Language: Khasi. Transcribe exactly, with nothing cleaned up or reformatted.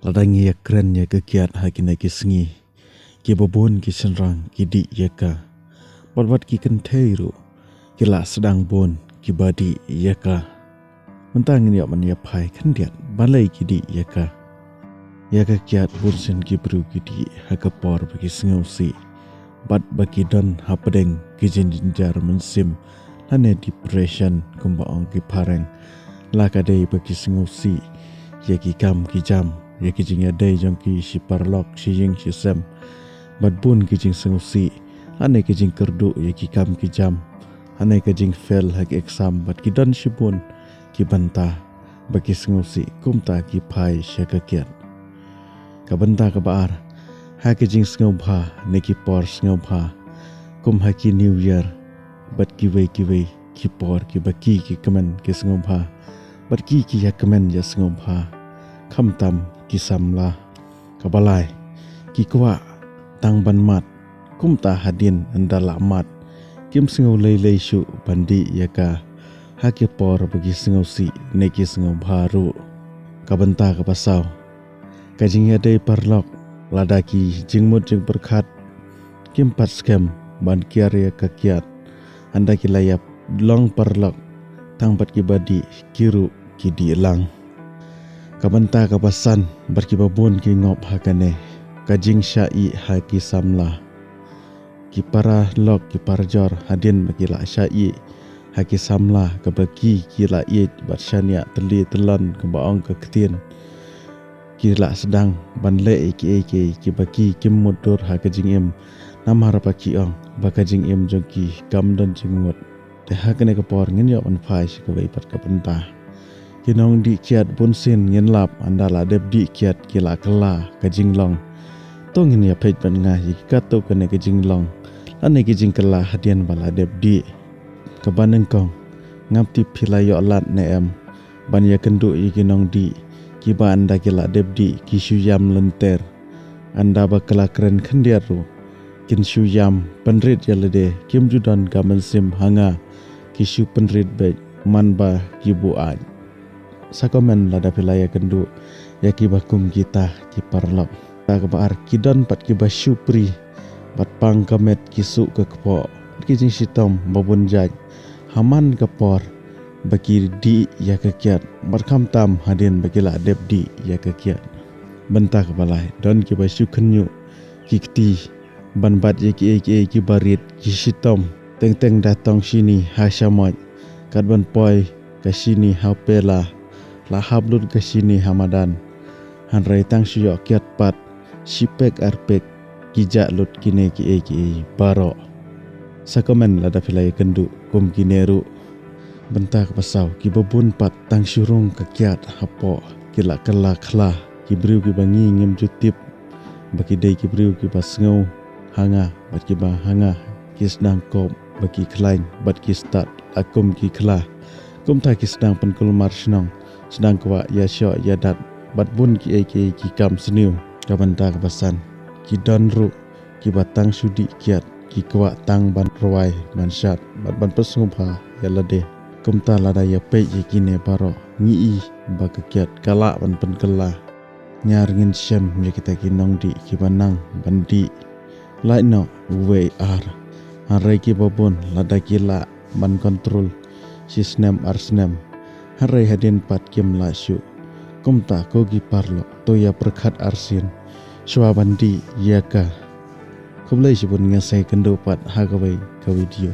Lada ngi ïa kren ïa ka kiad ha kine ki sngi, kiba bun ki shynrang ki dih ïa ka. Bad wat ki kynthei ruh ki la sdang bun kiba dih ïa ka. Mynta ngin ïoh ban ïa phai khyndiat balei ki dih ïa ka. Ïa ka kiad bun sien ki briew ki dih ha ka por ba ki sngewsih bad ba ki don hapdeng ki jynjar mynsiem lane depression kumba ong ki phareng. La ka dei ba ki sngewsih ïa ki kam ki jam, ïa ki jingïadei jong ki shi paralok, shi ïing shi sem. Bad bun ki jingsngewsih lane ki jingkyrduh ïa ki kam ki jam, lane ka jingfail ha ki exam bad ki don shibun ki bynta ba ki sngewsih kumta ki phai sha ka kiad. Ka bynta kaba ar, ha ki jingsngewbha ne ki por sngewbha kum ha ki New Year bad kiwei kiwei ki por kiba ki ki kmen ki sngewbha bad ki ki ïa kmen ïa sngewbha, khamtam ki samla. Kaba lai, ki kwah tang ban mad, kumta hadien ynda la mad kim sngew lei lei shuh ban dih ïa ka ha ki por ba ki sngewsih ne ki sngewbha ruh. Ka bynta kaba saw, ka jingïadei paralok, lada ki jingmut jingpyrkhat kim pat skhem ban kiar ïa ka kiad, ynda ki la ïa long paralok tang bad kiba dih ki ruh ki dih lang. Ka bynta kaba san bad kiba bun ki ngop ha kane, ka jingshah ïeh ha ki samla. Ki paralok ki parajor hadien ba ki la shah ïeh ha ki samla kaba ki ki la ïeit bad shaniah tylli tyllan kaba ong ka ktien, ki la sdang ban leh ïa kiei kiei kiba ki kim mutdur ha ka jingim. Namar ba ki ong ba ka jingim jong ki kam don jingmut. Te ha kane ka por ngin ïoh ban phai sha kawei pat ka bynta. Ki nongdih kiad bun sien ngin lap ynda la dep dih kiad ki la kylla ka jinglong. To ngin ïa peit bad nga ïa ki katto katne ka jinglong lane ka jingkylla hadien ba la dep dih. Kaba nyngkong, ngam tip phi la ïoh lad ne em ban ïa kynduh ïa ki nongdih kiba ynda ki la dep dih ki shu ïam lynter. Ynda ba ki la kren khyndiat ruh kin shu ïam pynrit ïa lade, kim ju don ka mynsiem ha nga, ki shu pynrit beit man ba ki buaid. Sa comment lada phi la ïa kynduh ïa kiba kum kita ki paralok. Kata kaba ar, ki don pat kiba shu pri bad pang ka met ki suh ka kpoh bad ki jingshitom ba bun jait ha man ka por ba ki dih ïa ka kiad bad khamtam hadien ba ki la dep dih ïa ka kiad. Bynta kaba lai, don kiba shu khynñiuh ki kti ban bat ïa kiei kiei kiba rit, ki shitom. Teng teng da tong shini ha shamoit, kat ban poi ka shini ha pela, la hap lut ka shini ha madan. Hynrei tang shu ïoh kiad pat shi pek ar pek, ki jah lut kine kiei kiei baroh. Sa comment lada phi la ïa kynduh kum kine ruh. Bynta kaba saw, kiba bun pat tang shu rung ka kiad hapoh, ki la kylla khla, ki briew kiba ngi ngim ju tip ba ki dei ki briew kiba sngew ha nga bad kiba ha nga ki sdang kop ba ki khlaiñ bad ki stad la kum ki khla. Kumta ki sdang pynkulmar shnong, sdang kwah ïa shoh ïa dat bad bun kiei kiei ki kam sniew. Ka bynta kaba san, ki don ruh kiba tang shu dih kiad, ki kwah tang ban rwai ban shad bad ban pynsngewbha ïa lade. Kumta lada ïa peit ïa kine baroh ngi i ba ka kiad ka lah ban pynkylla. Ñiar ngin shem ïa kita ki nongdih kiba nang ban dih lait noh uwei ar. Hynrei kiba bun lada ki lah ban kontrol shi snem ar snem, hynrei hadien pat kim lah shuh. Kumta ko ki paralok, to ïa pyrkhat arsien shuwa ban dih ïa ka. Khublei shibun, ngin sa ïakynduh pat ha kawei ka video.